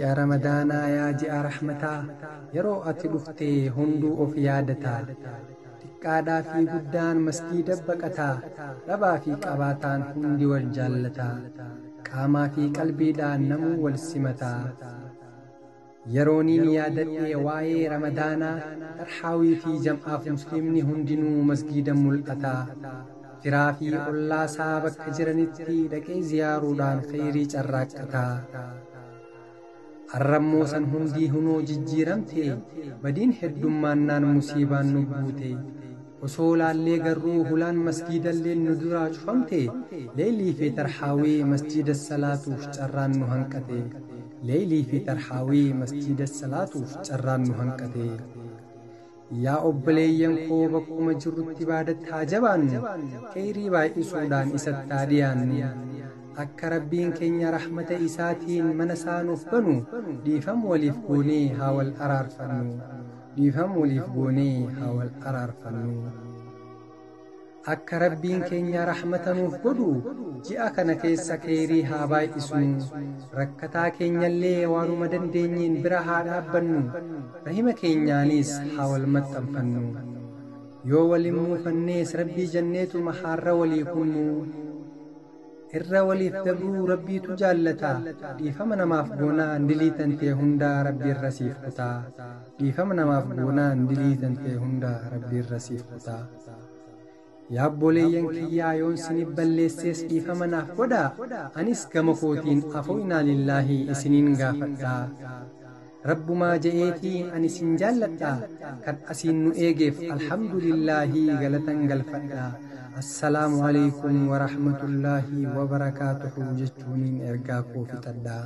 Ji'a Ramadaanaa yaa ji'a rahmataa, yeroo ati dhufte hunduu of yaadataa. Xiqqaadhaa fi guddaan masgiida baqataa, dhabaa fi qabaataan hundi wal jaallataa. Qaamaa fi qalbiidhaan namuu wal simataa. Yerooniin yaadadhee waa'ee Ramadaanaa, tarhaawii fi jam'aaf muslimni hundinuu masgiida mul'ataa. Firaa fi ollaasaa bakka jiranitti dhaqee ziyaaruudhaan khayrii carraaqqataa. Arrammoo san hundii hunoo jijjiiramte, badiin heddummaannaan musiibaan nu buute. Osoo laallee garruu hulaan masgiidalleen nu duraa cufamte, leeylii fi tarhaawii masjiida salaatuuf carraan nu hanqate. Leeylii fi tarhaawii masjiida salaatuuf carraan nu hanqate. Yaa obboleeyyan koo bakkuma jirrutti baadatti haa jabaannu, khayrii baay'isuudhaan isatti haa dhiyaannu. Akka Rabbiin keenya rahmata isaatiin mana isaa nuuf banu, dhiifama waliif goonee haa wal araarfannu. Dhiifama waliif goonee haa wal araarfannu. Akka Rabbiin keenya rahmata nuuf godhu, ji'a kana keessa khayrii haa baay'isnu. Rakkataa keenyallee waanuma dandeenyeen bira haa dhaabbannu. Rahima keenyaanis haa wal maxxanfannu. Yoo waliin muufannees Rabbii janneetuma haarra walii kunnu. Irra waliif dabruu Rabbiitu jaallata. Dhiifama namaaf goonaan dilii tantee hundaa Rabbi irra siif kutaa. Dhiifama namaaf goonaan dilii tantee hundaa Rabbi irra siif kutaa. Yaa obboleeyyan kiyyaa yoon sinif balleessees dhiifama naaf godhaa. Anis gama kootiin afoynaa lillaahi isiniin gaafadhaa. Rabbumaa je'eetii ani sin jaalladhaa. Kan asiin nu eegeef alhamdulillaahi galatan galfadhaa. Assalaamu alaikum wa rahmatullaahi wa barakaatuhu jechuuniin ergaa koo fixadhaa.